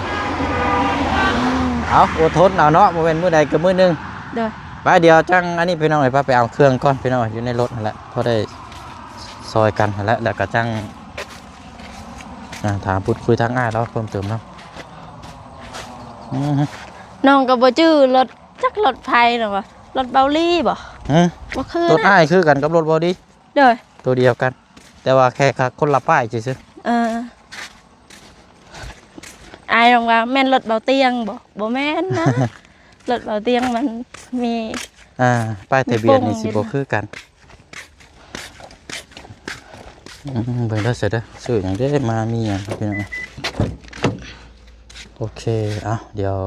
ໆ. ເອົາ ອົດທົນເອົາເນາະ ບໍ່ແມ່ນມື້ໃດກໍມື້ໜຶ່ງ. ໂດຍ. ໄປ ດຽວຈັ່ງອັນນີ້ ພີ່ນ້ອງເອີຍ ພາໄປເອົາເຄື່ອງກ່ອນ ພີ່ນ້ອງເອີຍ ຢູ່ໃນລົດຫັ້ນແຫຼະ ພໍໄດ້ຊ່ອຍກັນຫັ້ນແຫຼະ ແລ້ວກໍຈັ່ງ ອ່າ ຖາມພູດຄຸຍທາງອ້າຍລາວເພີ່ມເຕີມນຳ. ອື ນ້ອງກໍບໍ່ຈື່ລົດ ຈັກລົດໃຜນະວະ ລົດເບົາລີບໍ? ຫື? ບໍ່ຄື ລົດອ້າຍຄືກັນກັບລົດເບົາລີ. ໂດຍ. ໂຕດຽວກັນ ແຕ່ວ່າແຄ່ ຄົນລະປ້າຍຊື່ໆ. ເອີ ອ້າຍລອງວ່າແມ່ນລົດເບົາຕຽງບໍ? ບໍ່ແມ່ນນະ ລົດເບົາຕຽງມັນມີ ອ່າ ປ້າຍທະບຽນນີ້ຊິບໍ່ຄືກັນ. ອືມ ເບິ່ງເດີ ເສີດເດີ ຊື້ຫຍັງເດ້ ມາມີຫຍັງ ພີ່ນ້ອງ. ໂອເຄ ເອົາ ດຽວ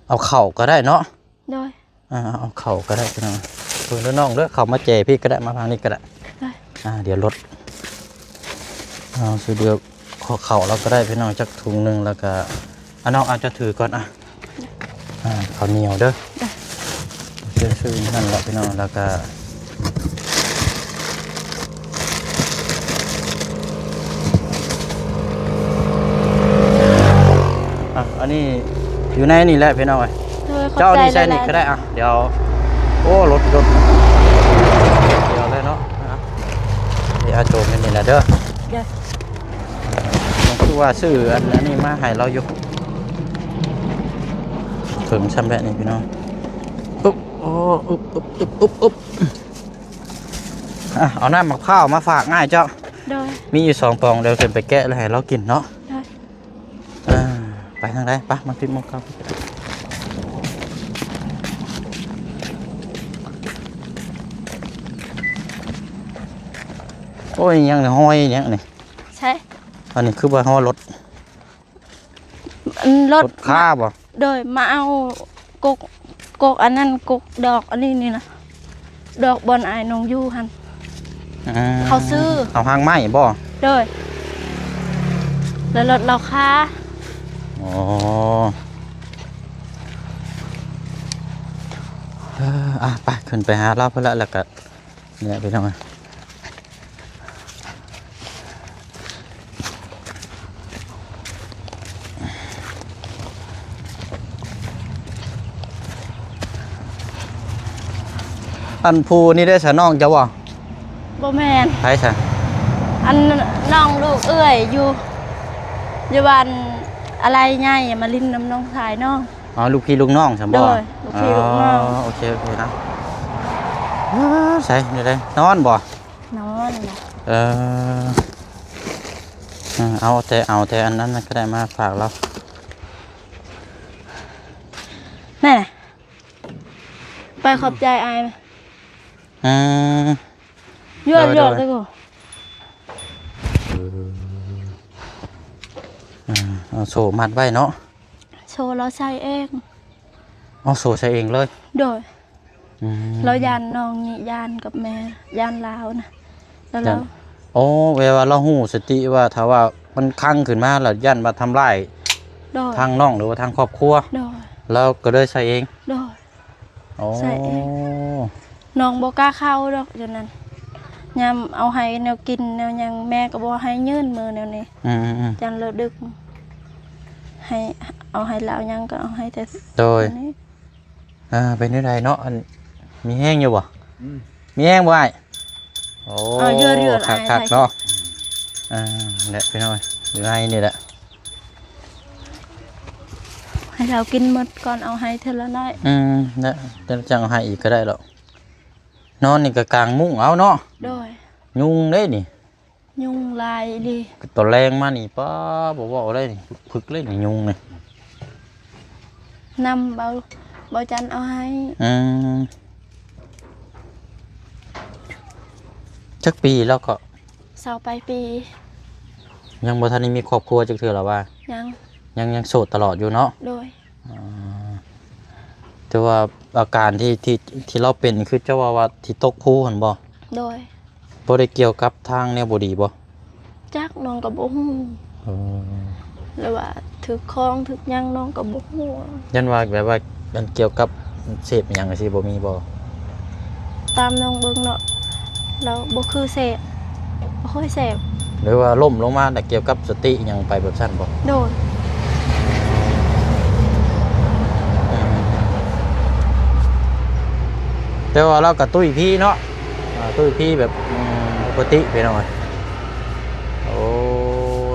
ເອົາເຂົ້າກໍໄດ້ເນາະ. ໂດຍ. ອ່າ ເອົາເຂົ້າກໍໄດ້ພີ່ນ້ອງ ເບິ່ງເດີນ້ອງເດີ ເຂົ້າມາແຈພີ້ກໍໄດ້ ມາທາງນີ້ກໍໄດ້. ໂດຍ. ອ່າ ດຽວລົດ ເອົາ ຊື້ດຽວ ຂໍເຂົ້າລາວກໍໄດ້ພີ່ນ້ອງ ຈັກຖົງໜຶ່ງ ແລ້ວກໍ ອ່າ ນ້ອງອາດຈະຖືກ່ອນ ອ່າ ອ່າ ເຂົ້າໜຽວເດີ. ໂດຍ. ຊື້ ຊື້ນັ້ນແຫຼະພີ່ນ້ອງ ແລ້ວກໍ ອ່ະ ອັນນີ້ຢູ່ໃນນີ້ແຫຼະພີ່ນ້ອງເອີຍ. ໂດຍ ຂອບໃຈຫຼາຍໆ. ເຈົ້ານີ້ໃສ່ນີ້ກໍໄດ້ ອ່ະ ດຽວ ໂອ້ ລົດ ລົດ ດຽວເລີຍເນາະ. ອ່ະ ດຽວໂຈມໃນນີ້ແຫຼະເດີ. ໂດຍ. ຄືວ່າຊື້ອັນ ອັນນີ້ມາໃຫ້ລາວຢູ່ ເຖິງຊ່ຳແບບນີ້ພີ່ນ້ອງ. ອຶບ ໂອ້ ອຶບ ອຶບ ອຶບ ອຶບ ອຶບ. ອ່ະ ເອົານ້ຳໝາກພ້າວມາຝາກອ້າຍເຈົ້າ. ໂດຍ. ມີຢູ່ສອງປອງ ດຽວຂຶ້ນໄປແກະແລ້ວໃຫ້ລາວກິນເນາະ. ໂດຍ. ເອີ ໄປທາງໃດ? ໄປ ມາພິມມາເຂົ້າ. ໂອ້ຍ ຫຍັງນີ້ ຮອຍຫຍັງນີ້? ໃຊ່. ອັນນີ້ຄືວ່າຮອຍລົດ. ອັນລົດ ລົດຄ້າບໍ່? ໂດຍ ມາເອົາກົກ ກົກອັນນັ້ນ ກົກດອກອັນນີ້ນີ້ນະ ດອກບ່ອນອ້າຍນ້ອງຢູ່ຫັ້ນ. ອືມ ເຂົາຊື້ ເອົາຮາກໄມ້ບໍ່? ໂດຍ ແລ້ວລົດລາວຄາ. ອໍ ເອີ ອ່ະ ໄປ ຂຶ້ນໄປຫາລາວພຸ້ນລະ ແລ້ວກະ ນີ້ແຫຼະພີ່ນ້ອງ. ອັນຜູ້ນີ້ໄດ້ສະ ນ້ອງເຈົ້າບໍ່? ບໍ່ແມ່ນ. ໃຜສະ? ອັນນ້ອງລູກເອື້ອຍຢູ່ ຢູ່ບ້ານອາໄລໃຫຍ່ ມາຫຼິ້ນນຳນ້ອງຊາຍນ້ອງ. ອໍ ລູກພີ່ລູກນ້ອງຊັ້ນບໍ່? ໂດຍ ລູກພີ່ລູກນ້ອງ. ອໍ ໂອເຄ ໂອເຄນະ. ໃສ ຢູ່ໃດ? ນອນບໍ່? ນອນ. ເອີ ເອີ ເອົາແຕ່ ເອົາແຕ່ອັນນັ້ນກໍໄດ້ ມາຝາກລາວ. ແນ່ ໄປຂອບໃຈອ້າຍ. ອືມ ຢວດ ໂດຍ ຢວດ ໂດຍ ເດີ. ເອີ ເອົາໂສ້ມັດໄວ້ເນາະ. ໂສ້ລາວໃສ່ເອງ. ເອົາໂສ້ໃສ່ເອງເລີຍ? ໂດຍ. ອືມ ລາວຢ້ານນ້ອງນີ້ ຢ້ານກັບແມ່ ຢ້ານລາວນະ ແລ້ວລາວ ໂອ້ ແປວ່າລາວຮູ້ສະຕິວ່າ ຖ້າວ່າມັນຄັງຂຶ້ນມາແລ້ວ ຢ້ານວ່າທຳລາຍ ໂດຍ ທາງນ້ອງ ຫຼືວ່າທາງຄອບຄົວ. ໂດຍ. ລາວກໍເລີຍໃສ່ເອງ. ໂດຍ. ໂອ້ ໃສ່ເອງ. ນ້ອງບໍ່ກ້າເຂົ້າດອກ ຈັ່ງນັ້ນ ຍາມເອົາໃຫ້ແນວກິນແນວຫຍັງ ແມ່ກໍບໍ່ໃຫ້ຍື່ນມືແນວນີ້. ອືມໆໆ ຢ້ານລາວດຶກ ໃຫ້ ເອົາໃຫ້ລາວຫຍັງກໍເອົາໃຫ້ແຕ່ ໂດຍ ນີ້. ອ່າ ເປັນແນວໃດເນາະ ອັນ ມີແຮງຢູ່ບໍ່? ອືມ ມີແຮງບໍ່ອ້າຍ? ໂອ້ ເອີ ເຍືອດໆ ຄັກໆ ອ້າຍ ເນາະ. ອ່າ ແຫຼະ ພີ່ນ້ອງ ຢູ່ໃນນີ້ແຫຼະ ໃຫ້ລາວກິນໝົດກ່ອນ ເອົາໃຫ້ເທື່ອລະໜ້ອຍ. ອືມ ແລະ ຈັ່ງເອົາໃຫ້ອີກກໍໄດ້ດອກ. ນອນນີ້ກໍກາງມຸ້ງເອົາເນາະ. ໂດຍ. ຍຸງເດ້ນີ້ ຍຸງຫຼາຍອີ່ຫຼີ. ຕອນແລງມານີ້ ປ້າ ບໍ່ເວົ້າໄດ້ນີ້ ພຶກເລີຍນີ້ ຍຸງນີ້. ນຳ ເບົາ ເບົາຈັນເອົາໃຫ້. ອືມ ຈັກປີແລ້ວເກາະ? ຊາວປາຍປີ. ຍັງບໍ່ທັນໄດ້ມີຄອບຄົວຈັກເທື່ອລະວ່າ? ຍັງ. ຍັງ ຍັງໂສດຕະຫຼອດຢູ່ເນາະ? ໂດຍ. ອໍ ແຕ່ວ່າອາການທີ່ ທີ່ ທີ່ລາວເປັນ ຄືເຈົ້າວ່າ ວ່າທີ່ຕົກພູຫັ້ນບໍ່? ໂດຍ. ບໍ່ໄດ້ກ່ຽວກັບທາງແນວບໍ່ດີບໍ່? ຈັກ ນ້ອງກໍບໍ່ຮູ້. ເອີ ຫຼືວ່າຖືກຂອງຖືກຫຍັງ ນ້ອງກໍບໍ່ຮູ້. ຢ້ານວ່າແບບວ່າ ອັນກ່ຽວກັບເສບຫຍັງຈັ່ງຊີ້ບໍ່ມີບໍ່? ຕາມນ້ອງເບິ່ງເນາະ ລາວບໍ່ຄືເສບ ບໍ່ຄ່ອຍເສບ. ຫຼືວ່າລົ້ມລົງມາ ແລ້ວກ່ຽວກັບສະຕິຫຍັງໄປແບບຊັ້ນບໍ່? ໂດຍ. ແຕ່ວ່າລາວກໍຕຸ້ຍພີເນາະ ອ່າ ຕຸ້ຍພີແບບ ອືມ ປົກກະຕິພີ່ນ້ອງ. ໂອ້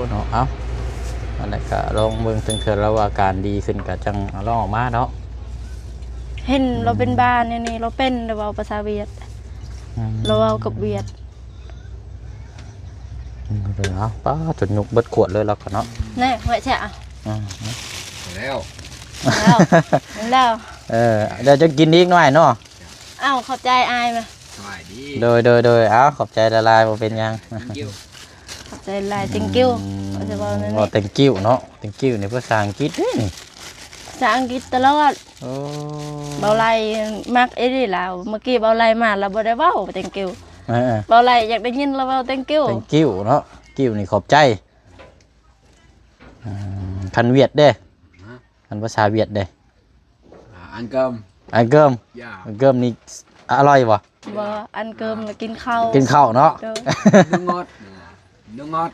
ເນາະ ເອົ້າ ອັນນັ້ນກະລອງເບິ່ງເຖິງເທື່ອລາວອາການດີຂຶ້ນກະຈັ່ງລອງອອກມາເນາະ. ເຫັນລາວເປັນ ອືມ ບ້າແນວນີ້ ລາວເປັນ ລາວເວົ້າພາສາຫວຽດ ອືມ ລາວເວົ້າກັບຫວຽດ. ອືມ ເອົາ ປ້າ ຈົນຍຸກເບິດຂວດເລີຍລາວກະເນາະ. ແນ່ ຫວຍແຊະ ອືມ ແລ້ວ ແລ້ວ ແລ້ວ. ເອີ ດຽວຈະກິນອີກໜ້ອຍເນາະ. ອ້າວ ຂອບໃຈອ້າຍມາ. ສະບາຍດີ. ໂດຍ ໂດຍ ໂດຍ. ອ້າວ ຂອບໃຈຫຼາຍໆ ບໍ່ເປັນຫຍັງ. Thank you. ຂອບໃຈຫຼາຍ Thank you. ອືມ ວ່າຊິເວົ້າແນວນີ້ ເວົ້າ Thank you ເນາະ. Thank you ນີ້ພາສາອັງກິດເດ້ນີ້. ພາສາອັງກິດຕະຫຼອດ. ໂອ້ ເບົາໄຫຼມັກອີ່ຫຼີລາວ. ເມື່ອກີ້ເບົາໄຫຼມາລາວບໍ່ໄດ້ເວົ້າ Thank you. ເອີໆ ເບົາໄຫຼຢາກໄດ້ຍິນລາວເວົ້າ Thank you. Thank you ເນາະ. Thank you ນີ້ຂອບໃຈ. ອືມ ຄັນຫວຽດເດ້? ຮະ? ຄັນພາສາຫວຽດເດ້? ອາ Ăn cơm. Ăn cơm. Yeah. Ăn cơm ນີ້ອະລ່ອຍບໍ່? ບໍ່ Ăn cơm ລະກິນເຂົ້າ. ກິນເຂົ້າເນາະ. ໂດຍ. Nước ngọt. Nước ngọt.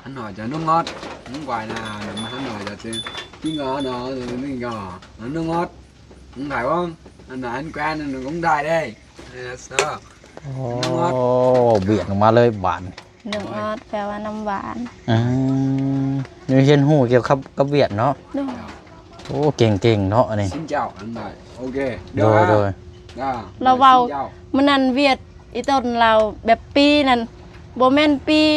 Ăn hỏi cho nước ngọt. Nước ngoài là mà ăn hỏi cho chứ. Chứ ngọt nó, nước ngọt. Nó nước ngọt. Không phải không? Ăn là ăn quen nó cũng đài đây. Nè, sao? ໂອ້ Nước ngọt. ຫວຽດອອກມາເລີຍບາດ. ນ້ຳອອດແປວ່ານ້ຳຫວານ. ອືມ ຍັງຮຽນຮູ້ກ່ຽວກັບ ກັບຫວຽດເນາະ. ໂດຍ. ໂອ້ ເກັ່ງໆເນາະອັນນີ້. Xin chào. ໂດຍ ໂດຍ. ລາວເວົ້າ Xin chào. ມື້ນັ້ນຫວຽດອີ່ຕົນລາວແບບປີ້ນັ້ນ ບໍ່ແມ່ນປີ້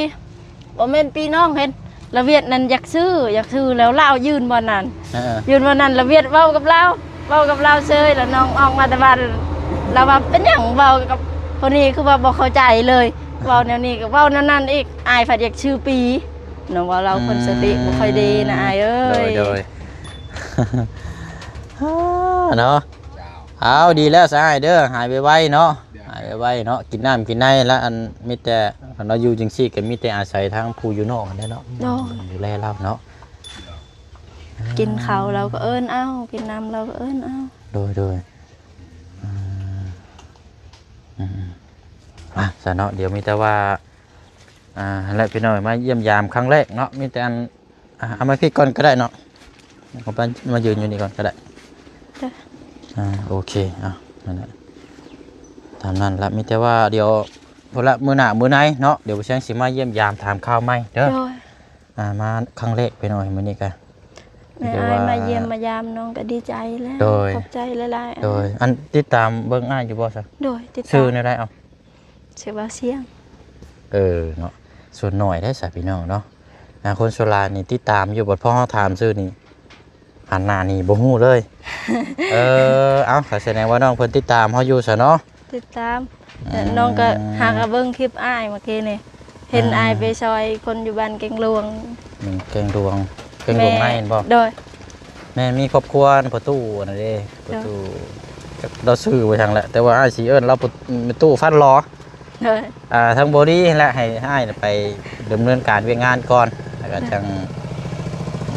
ບໍ່ແມ່ນປີ້ນ້ອງເຫັນ ລະຫວຽດນັ້ນຢາກຊື້ ຢາກຊື້ ແລ້ວລາວຢືນບ່ອນນັ້ນ ເອີ ຢືນບ່ອນນັ້ນ ລະຫວຽດເວົ້າກັບລາວ ເວົ້າກັບລາວເຊີຍ ລະນ້ອງອອກມາແຕ່ບ້ານ ລາວວ່າເປັນຫຍັງເວົ້າກັບຄົນນີ້ຄືວ່າບໍ່ເຂົ້າໃຈເລີຍ ເວົ້າແນວນີ້ກໍເວົ້າແນວນັ້ນອີກ ອ້າຍພັດຢາກຊື້ປີ້ ນ້ອງວ່າລາວຄົນສະຕິ ອືມ ບໍ່ຄ່ອຍດີນະອ້າຍເອີຍ ໂດຍ ໂດຍ ເນາະ ເອົາ ດີແລ້ວຊະອ້າຍເດີ ຫາຍໄວໆເນາະ ຫາຍໄວໆເນາະ ກິນນ້ຳກິນໃນລະ ອັນ ມີແຕ່ ຄັນວ່າຢູ່ຈັ່ງຊີ້ກໍມີແຕ່ອາໄສທາງຜູ້ຢູ່ນອກຫັ້ນແຫຼະເນາະ ໂດຍ ດູແລລາວເນາະ ກິນເຂົ້າລາວກໍເອີ້ນເອົາ ກິນນ້ຳລາວກໍເອີ້ນເອົາ ໂດຍ ໂດຍ ອືມ ອືມ ອ່ະ ຊະເນາະ ດຽວມີແຕ່ວ່າ ອ່າ ຫັ້ນແຫຼະພີ່ນ້ອງ ມາຢ້ຽມຢາມຄັ້ງແລກເນາະ ມີແຕ່ອັນ ອ່າ ເອົາມາພີ້ກ່ອນກໍໄດ້ເນາະ ເອົາໄປ ມາຢືນຢູ່ນີ້ກ່ອນກໍໄດ້ ເດີ ອ່າ ໂອເຄ ເອົາ ນັ້ນແຫຼະ ຕາມນັ້ນລະ ມີແຕ່ວ່າດຽວ ພຸ້ນລະ ມື້ໜ້າມື້ໃນເນາະ ດຽວບໍ່ແຊງຊິມາຢ້ຽມຢາມຖາມຂ່າວໃໝ່ເດີ ໂດຍ ອ່າ ມາຄັ້ງແລກພີ່ນ້ອງ ມື້ນີ້ກະ ແມ່ອ້າຍມາຢ້ຽມມາຢາມນ້ອງກໍດີໃຈແລ້ວ ໂດຍ ຂອບໃຈຫຼາຍໆ ໂດຍ ອັນຕິດຕາມເບິ່ງອ້າຍຢູ່ບໍ່ຊະ ໂດຍ ຕິດຕາມ ຊື່ແນວໃດເອົາ ຊື່ວ່າສຽງ ເອີເນາະ ສ່ວນໜ້ອຍເດ້ຊະພີ່ນ້ອງເນາະ ອ່າ ຄົນສ່ວນຫຼາຍນີ້ຕິດຕາມຢູ່ ບັດພໍເຮົາຖາມຊື່ນີ້ ຫັນໜ້ານີ້ບໍ່ຮູ້ເລີຍ ເອີ ເອົ້າ ກໍສະແດງວ່ານ້ອງເພິ່ນຕິດຕາມເຮົາຢູ່ຊະເນາະ ຕິດຕາມ ອືມ ນ້ອງກໍຫາກໍເບິ່ງຄລິບອ້າຍເມື່ອກີ້ນີ້ ເຫັນ ອ່າ ອ້າຍໄປຊ່ອຍຄົນຢູ່ບ້ານແກ້ງຫຼວງ ແກ້ງຫຼວງ ແກ້ງຫຼວງໃນແມ່ນບໍ່ ໂດຍ ແມ່ນ ມີຄອບຄົວພໍ່ຕູ້ອັນນັ້ນເດ້ ພໍ່ຕູ້ ລາວຊື່ວ່າຫຍັງແຫຼະ ແຕ່ວ່າອ້າຍຊິເອີ້ນລາວ ແມ່ຕູ້ຟັນຫຼໍ ໂດຍ ອ່າ ທາງບໍລິຫັ້ນແຫຼະ ໃຫ້ອ້າຍໄປດຳເນີນການວຽກງານກ່ອນ ແລ້ວກໍ ໂດຍ ຈັ່ງ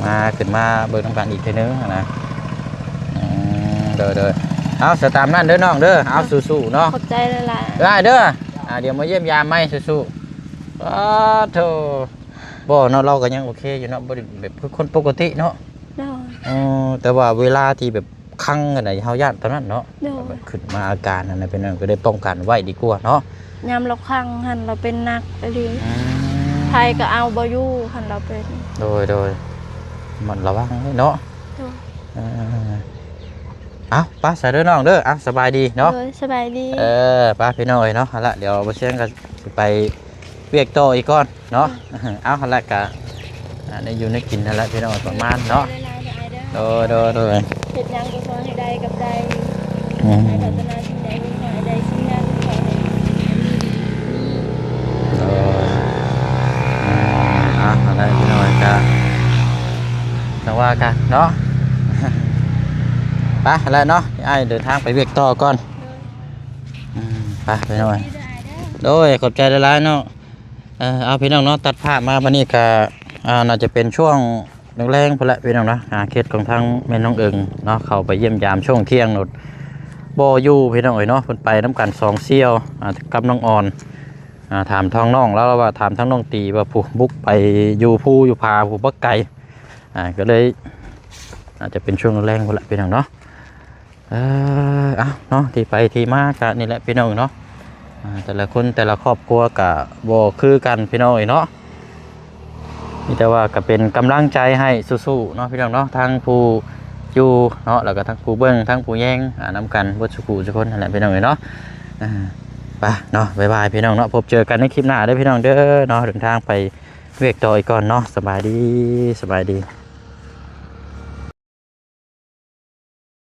ມາ ຂຶ້ນມາເບິ່ງນຳກັນອີກເທື່ອໜຶ່ງນະ ອືມ ໂດຍໆ ເອົາ ສະຕາມນັ້ນເດີນ້ອງເດີ ເອົາ ໂດຍ ສູ້ໆເນາະ ຂອບໃຈຫຼາຍໆ ຫຼາຍເດີ ອ່າ ດຽວມາຢ້ຽມຢາມໃໝ່ ສູ້ໆ ປາດໂທ ບໍ່ເນາະ ລາວກໍຍັງໂອເຄຢູ່ເນາະ ບໍ່ໄດ້ແບບຄືຄົນປົກກະຕິເນາະ ໂດຍ ເອີ ແຕ່ວ່າເວລາທີ່ແບບຄັງອັນໃດ ເຮົາຢ້ານຕອນນັ້ນເນາະ ໂດຍ ແບບຂຶ້ນມາອາການອັນໃດເປັນນັ້ນ ກໍໄດ້ປ້ອງກັນໄວ້ດີກວ່າເນາະ ຍາມລາວຄັງຫັ້ນ ລາວເປັນໜັກອີ່ຫຼີ ອືມ ໃຜກໍເອົາບໍ່ຢູ່ ຄັນລາວເປັນ ໂດຍໆ ລະມັດລະວັງເນາະ ໂດຍ ເອີ ເອົາ ໄປຊະເດີນ້ອງເດີ ເອົາ ສະບາຍດີເນາະ ໂດຍ ສະບາຍດີ ເອີ ໄປພີ່ນ້ອງເອີຍເນາະ ຫັ້ນລະ ດຽວບໍ່ຊຽງກໍຊິໄປວຽກຕໍ່ອີກກ່ອນເນາະ ໂດຍ ເອົາ ຫັ້ນລະ ກະ ອ່າ ໄດ້ຢູ່ໄດ້ກິນຫັ້ນລະພີ່ນ້ອງ ປະມານເນາະ ຂອບໃຈຫຼາຍໆເດີອ້າຍເດີ ໂດຍ ໂດຍ ໂດຍ ເຮັດຫຍັງກໍຂໍໃຫ້ໄດ້ກັບໄດ້ ອືມ ໃຫ້ປາດຖະໜາສິ່ງໃດກໍຂໍໃຫ້ໄດ້ສິ່ງນັ້ນ ຂໍໃຫ້ມີດີມີ ໂດຍ ອ່າ ເອົາ ອັນໃດພີ່ນ້ອງກະຈັ່ງວ່າກັນເນາະ ໄປແລ້ວເນາະ ອ້າຍເດີນທາງໄປວຽກຕໍ່ກ່ອນ ອືມ ໄປພີ່ນ້ອງ ໂດຍ ຂອບໃຈຫຼາຍໆເນາະ ເອີ ເອົາ ພີ່ນ້ອງເນາະ ຕັດພາບມາບັດນີ້ກະ ອ່າ ໜ້າຈະເປັນຊ່ວງ ແລງໆພຸ້ນແຫຼະພີ່ນ້ອງເນາະ ອາ ເຂດຂອງທາງແມ່ນ້ອງເອີງເນາະ ເຂົ້າໄປຢ້ຽມຢາມຊ່ວງທ່ຽງໂລດ ບໍ່ຢູ່ພີ່ນ້ອງເອີຍເນາະ ເພິ່ນໄປນຳກັນສອງສ່ຽວ ອາ ກັບນ້ອງອອນ ອາ ຖາມທາງນ້ອງລາວ ລາວວ່າຖາມທາງນ້ອງຕີວ່າ ຜູ້ບຸກໄປຢູ່ພູຢູ່ຜາ ຜູ້ບັກໄກ ອາ ກໍເລີຍ ອາດຈະເປັນຊ່ວງແລງໆພຸ້ນແຫຼະພີ່ນ້ອງເນາະ ເອີ ເອົາເນາະ ທີ່ໄປທີ່ມາກະນີ້ແຫຼະພີ່ນ້ອງເນາະ ອາ ແຕ່ລະຄົນແຕ່ລະຄອບຄົວກະບໍ່ຄືກັນພີ່ນ້ອງເອີຍເນາະ ມີແຕ່ວ່າກະເປັນກຳລັງໃຈໃຫ້ສູ້ໆເນາະພີ່ນ້ອງເນາະ ທັງຜູ້ຢູ່ເນາະ ແລ້ວກະທັງຜູ້ເບິ່ງ ທັງຜູ້ແຍງ ອາ ນຳກັນເບິດສູ່ຜູ້ສູ່ຄົນຫັ້ນແຫຼະພີ່ນ້ອງເອີຍເນາະ ອາ ໄປເນາະ ບາຍບາຍພີ່ນ້ອງເນາະ ພົບເຈີກັນໃນຄລິບໜ້າເດີພີ່ນ້ອງເດີເນາະ ເດີນທາງໄປວຽກຕໍ່ອີກກ່ອນເນາະ ສະບາຍດີ ສະບາຍດີ.